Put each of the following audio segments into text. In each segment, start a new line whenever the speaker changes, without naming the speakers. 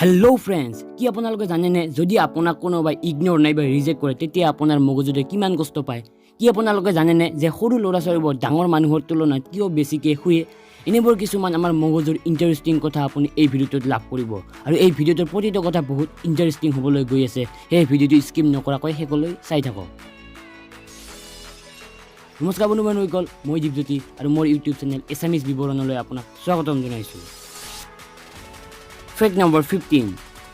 Hello' friends, কি আপোনালোকে জানেনে, যদি আপোনাক কোনোবাই ইগন'ৰ নাইবা ৰিজেক্ট কৰে, তেতিয়া আপোনাৰ মগজুতে কিমান কষ্ট পায়? কি আপোনালোকে জানেনে যে সৰু ল'ৰা ছোৱালীবোৰ ডাঙৰ মানুহৰ তুলনাত কিয় বেছিকৈ শুৱে? এনেবোৰ কিছুমান আমাৰ মগজুৰ ইণ্টাৰেষ্টিং কথা আপুনি এই ভিডিঅ'টোত লাভ কৰিব আৰু এই ভিডিঅ'টোৰ প্ৰতিটো কথা বহুত ইণ্টাৰেষ্টিং হ'বলৈ গৈ আছে। সেই ভিডিঅ'টো স্কিপ নকৰাকৈ শেষলৈ চাই থাকক। নমস্কাৰ বন্ধু বান্ধৱীসকল, মই দীপজ্যোতি আৰু মোৰ ইউটিউব চেনেল এছামিজ বিৱৰণলৈ আপোনাক স্বাগতম জনাইছোঁ। ফেক্ট নম্বৰ 15: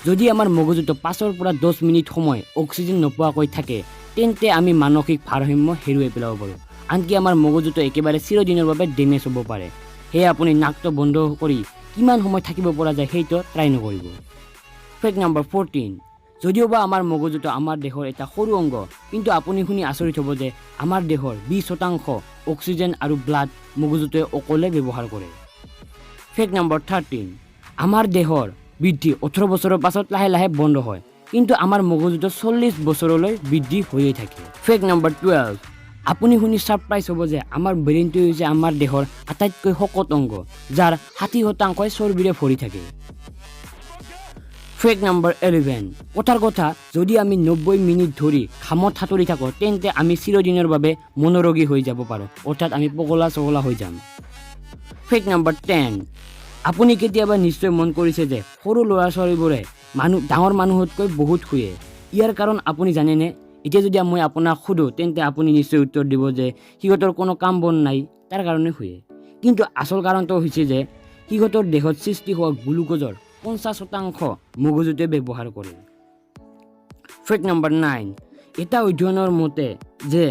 যদি আমাৰ মগজুটো 5ৰ পৰা 10 মিনিট সময় অক্সিজেন নোপোৱাকৈ থাকে, তেন্তে আমি মানসিক ভাৰসাম্য হেৰুৱাই পেলাব পাৰোঁ। আনকি আমাৰ মগজুটো একেবাৰে চিৰদিনৰ বাবে ডেমেজ হ'ব পাৰে। সেয়ে আপুনি নাকটো বন্ধ কৰি কিমান সময় থাকিব পৰা যায়, সেইটো ট্ৰাই নকৰিব। ফেক্ট নম্বৰ 14: যদিওবা আমাৰ মগজুটো আমাৰ দেহৰ এটা সৰু অংগ, কিন্তু আপুনি শুনি আচৰিত হ'ব যে আমাৰ দেহৰ 20% অক্সিজেন আৰু ব্লাড মগজুটোৱে অকলে ব্যৱহাৰ কৰে। ফেক্ট নম্বৰ 13: আমাৰ দেহৰ বৃদ্ধি 18 বছৰৰ পাছত লাহে লাহে বন্ধ হয়, কিন্তু আমাৰ মগজুটো 40 বছৰলৈ বৃদ্ধি হৈয়ে থাকে। ফেক্ট নম্বৰ 12: আপুনি শুনি ছাৰপ্ৰাইজ হ'ব যে আমাৰ ব্ৰেইনটো হৈছে আমাৰ দেহৰ আটাইতকৈ শকত অংগ, যাৰ 60%ই চৰ্বিৰে ভৰি থাকে। ফেক্ট নম্বৰ 11: কথাৰ কথা, যদি আমি 90 মিনিট ধৰি ঘামত সাঁতুৰি থাকোঁ, তেন্তে আমি চিৰদিনৰ বাবে মনোৰোগী হৈ যাব পাৰোঁ, অৰ্থাৎ আমি পগলা চগলা হৈ যাম। ফেক্ট নম্বৰ 10: আপুনি কেতিয়াবা নিশ্চয় মন কৰিছে যে সৰু ল'ৰা ছোৱালীবোৰে ডাঙৰ মানুহতকৈ বহুত শুৱে। ইয়াৰ কাৰণ আপুনি জানেনে? এতিয়া যদি মই আপোনাক সোধোঁ, তেন্তে আপুনি নিশ্চয় উত্তৰ দিব যে সিহঁতৰ কোনো কাম বন নাই, তাৰ কাৰণে শুৱে। কিন্তু আচল কাৰণটো হৈছে যে সিহঁতৰ দেহত সৃষ্টি হোৱা গ্লুক'জৰ 50% মগজুতে ব্যৱহাৰ কৰে। ফেক্ট নম্বৰ 9: এটা অধ্যয়নৰ মতে যে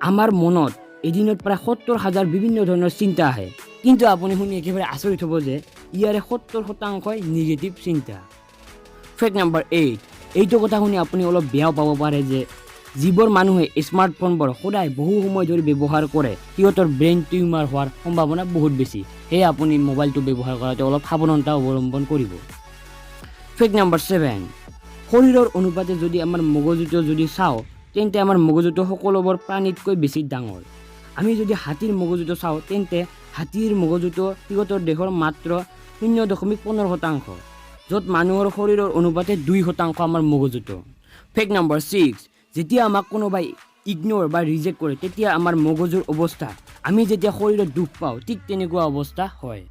আমাৰ মনত এদিনত প্ৰায় 70,000 বিভিন্ন ধৰণৰ চিন্তা আহে, কিন্তু আপুনি শুনি একেবাৰে আচৰিত হ'ব যে ইয়াৰে 70%ই নিগেটিভ চিন্তা। ফেক্ট নম্বৰ 8: এইটো কথা শুনি আপুনি অলপ বেয়াও পাব পাৰে যে যিবোৰ মানুহে স্মাৰ্টফোনবোৰ সদায় বহু সময় ধৰি ব্যৱহাৰ কৰে, সিহঁতৰ ব্ৰেইন টিউমাৰ হোৱাৰ সম্ভাৱনা বহুত বেছি। সেয়ে আপুনি মোবাইলটো ব্যৱহাৰ কৰোঁতে অলপ সাৱধানতা অৱলম্বন কৰিব। ফেক্ট নম্বৰ 7: শৰীৰৰ অনুপাতে যদি আমাৰ মগজুটো যদি চাওঁ, তেন্তে আমাৰ মগজুটো সকলোবোৰ প্ৰাণীতকৈ বেছি ডাঙৰ। আমি যদি হাতীৰ মগজুটো চাওঁ, তেন্তে হাতীৰ মগজুটো সিহঁতৰ দেহৰ মাত্ৰ 0.15%, য'ত মানুহৰ শৰীৰৰ অনুপাতে 2% আমাৰ মগজুটো। ফেক্ট নম্বৰ 6: যেতিয়া আমাক কোনোবাই ইগন'ৰ বা ৰিজেক্ট কৰে, তেতিয়া আমাৰ মগজুৰ অৱস্থা আমি যেতিয়া শৰীৰত দুখ পাওঁ, ঠিক তেনেকুৱা অৱস্থা হয়।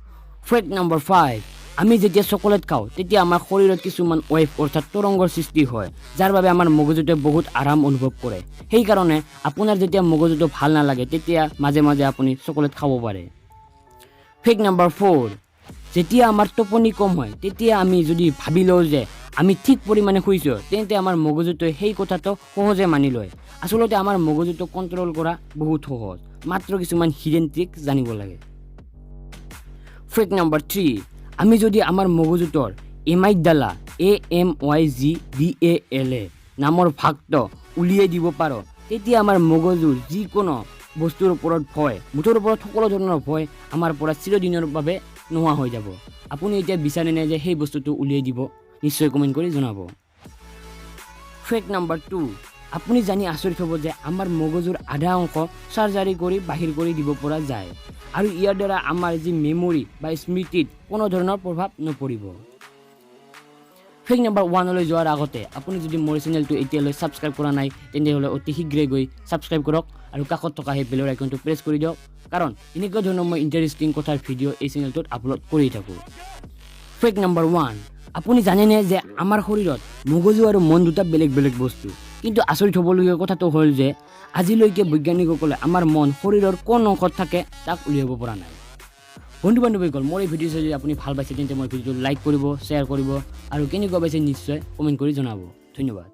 ফেক্ট নম্বৰ 5: আমি যেতিয়া চকলেট খাওঁ, তেতিয়া আমাৰ শৰীৰত কিছুমান ৱেভ অৰ্থাৎ তৰংগৰ সৃষ্টি হয়, যাৰ বাবে আমাৰ মগজুটোৱে বহুত আৰাম অনুভৱ কৰে। সেইকাৰণে আপোনাৰ যেতিয়া মগজুটো ভাল নালাগে, তেতিয়া মাজে মাজে আপুনি চকলেট খাব পাৰে। ফেক্ট নম্বৰ 4: যেতিয়া আমাৰ টোপনি কম হয়, তেতিয়া আমি যদি ভাবি লওঁ যে আমি ঠিক পৰিমাণে শুইছোঁ, তেন্তে আমাৰ মগজুটোৱে সেই কথাটো সহজে মানি লয়। আচলতে আমাৰ মগজুটো কণ্ট্ৰল কৰা বহুত সহজ, মাত্ৰ কিছুমান হিডেন ট্ৰিক জানিব লাগে। ফেক্ট নম্বৰ 3: আমি যদি আমাৰ মগজুটোৰ এমাইডালা, AMYGDALA নামৰ ভাগটো উলিয়াই দিব পাৰোঁ, তেতিয়া আমাৰ মগজুৰ যিকোনো বস্তুৰ ওপৰত ভয়, মুঠৰ ওপৰত সকলো ধৰণৰ ভয় আমাৰ পৰা চিৰদিনৰ বাবে নোহোৱা হৈ যাব। আপুনি এতিয়া বিচাৰেনে যে সেই বস্তুটো উলিয়াই দিব? নিশ্চয় কমেণ্ট কৰি জনাব। ফেক্ট নম্বৰ 2: আপুনি জানি আচৰিত হ'ব যে আমাৰ মগজুৰ আধা অংশ চাৰ্জাৰী কৰি বাহিৰ কৰি দিব পৰা যায় আৰু ইয়াৰ দ্বাৰা আমাৰ যি মেমৰি বা স্মৃতিত কোনো ধৰণৰ প্ৰভাৱ নপৰিব। ফেক্ট নম্বৰ 1লৈ যোৱাৰ আগতে আপুনি যদি মোৰ চেনেলটো এতিয়ালৈ ছাবস্ক্ৰাইব কৰা নাই, তেনেহ'লে অতি শীঘ্ৰে গৈ ছাবস্ক্ৰাইব কৰক আৰু কাষত থকা সেই বেলৰ আইকনটো প্ৰেছ কৰি দিয়ক, কাৰণ এনেকুৱা ধৰণৰ মই ইণ্টাৰেষ্টিং কথাৰ ভিডিঅ' এই চেনেলটোত আপলোড কৰি থাকোঁ। ফেক্ট নম্বৰ 1: আপুনি জানেনে যে আমাৰ শৰীৰত মগজু আৰু মন দুটা বেলেগ বেলেগ বস্তু? কিন্তু আচৰিত হ'বলগীয়া কথাটো হ'ল যে আজিলৈকে বৈজ্ঞানিকসকলে আমাৰ মন শৰীৰৰ কোন অংশত থাকে, তাক উলিয়াব পৰা নাই। বন্ধু বান্ধৱীসকল, মোৰ এই ভিডিঅ' চাই যদি আপুনি ভাল পাইছে, তেন্তে মোৰ ভিডিঅ'টো লাইক কৰিব, শ্বেয়াৰ কৰিব আৰু কেনেকুৱা পাইছে নিশ্চয় কমেণ্ট কৰি জনাব। ধন্যবাদ।